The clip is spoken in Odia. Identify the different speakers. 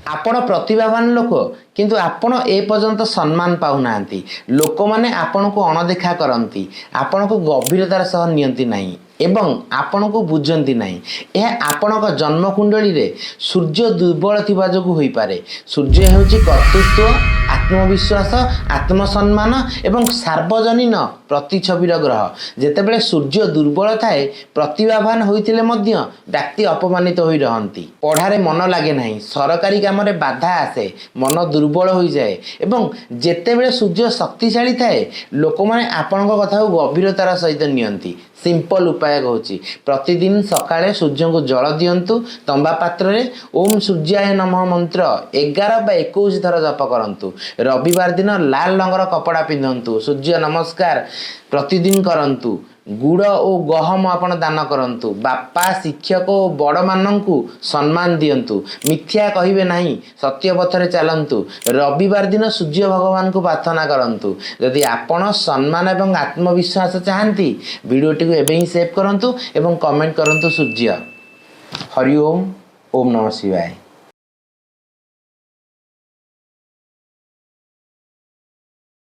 Speaker 1: ଆପଣ ପ୍ରତିଭାବାନ ଲୋକ, କିନ୍ତୁ ଆପଣ ଏ ପର୍ଯ୍ୟନ୍ତ ସମ୍ମାନ ପାଉନାହାନ୍ତି। ଲୋକମାନେ ଆପଣଙ୍କୁ ଅଣଦେଖା କରନ୍ତି, ଆପଣଙ୍କୁ ଗଭୀରତାର ସହ ନିଅନ୍ତି ନାହିଁ ଏବଂ ଆପଣଙ୍କୁ ବୁଝନ୍ତି ନାହିଁ। ଏହା ଆପଣଙ୍କ ଜନ୍ମକୁଣ୍ଡଳୀରେ ସୂର୍ଯ୍ୟ ଦୁର୍ବଳ ଥିବା ଯୋଗୁଁ ହୋଇପାରେ। ସୂର୍ଯ୍ୟ ହେଉଛି କର୍ତ୍ତୃତ୍ୱ, ଆତ୍ମବିଶ୍ୱାସ, ଆତ୍ମସମ୍ମାନ ଏବଂ ସାର୍ବଜନୀନ ପ୍ରତିଛବିର ଗ୍ରହ। ଯେତେବେଳେ ସୂର୍ଯ୍ୟ ଦୁର୍ବଳ ଥାଏ, ପ୍ରତିଭାବାନ ହୋଇଥିଲେ ମଧ୍ୟ ବ୍ୟକ୍ତି ଅପମାନିତ ହୋଇ ରହନ୍ତି। ପଢ଼ାରେ ମନ ଲାଗେ ନାହିଁ, ସରକାରୀ କାମରେ ବାଧା ଆସେ, ମନ ଦୁର୍ବଳ ହୋଇଯାଏ। ଏବଂ ଯେତେବେଳେ ସୂର୍ଯ୍ୟ ଶକ୍ତିଶାଳୀ ଥାଏ, ଲୋକମାନେ ଆପଣଙ୍କ କଥାକୁ ଗଭୀରତାର ସହିତ ନିଅନ୍ତି। ସିମ୍ପଲ ଉପାୟ କହୁଛି। ପ୍ରତିଦିନ ସକାଳେ ସୂର୍ଯ୍ୟଙ୍କୁ ଜଳ ଦିଅନ୍ତୁ ତମ୍ବା ପାତ୍ରରେ। ଓମ୍ ସୂର୍ଯ୍ୟାୟ ନମଃ ମନ୍ତ୍ର 11 ବା 21 ଥର ଜପ କରନ୍ତୁ। ରବିବାର ଦିନ ଲାଲ ରଙ୍ଗର କପଡ଼ା ପିନ୍ଧନ୍ତୁ। ସୂର୍ଯ୍ୟ ନମସ୍କାର ପ୍ରତିଦିନ କରନ୍ତୁ। ଗୁଡ଼ ଓ ଗହମ ଆପଣ ଦାନ କରନ୍ତୁ। ବାପା, ଶିକ୍ଷକ ଓ ବଡ଼ମାନଙ୍କୁ ସମ୍ମାନ ଦିଅନ୍ତୁ। ମିଥ୍ୟା କହିବେ ନାହିଁ, ସତ୍ୟ ପଥରେ ଚାଲନ୍ତୁ। ରବିବାର ଦିନ ସୂର୍ଯ୍ୟ ଭଗବାନଙ୍କୁ ପ୍ରାର୍ଥନା କରନ୍ତୁ। ଯଦି ଆପଣ ସମ୍ମାନ ଏବଂ ଆତ୍ମବିଶ୍ୱାସ ଚାହାନ୍ତି, ଭିଡ଼ିଓଟିକୁ ଏବେ ହିଁ ସେଭ୍ କରନ୍ତୁ ଏବଂ କମେଣ୍ଟ କରନ୍ତୁ ସୂର୍ଯ୍ୟ। ହରି ଓମ୍, ଓମ୍ ନମଃ ଶିବାୟ।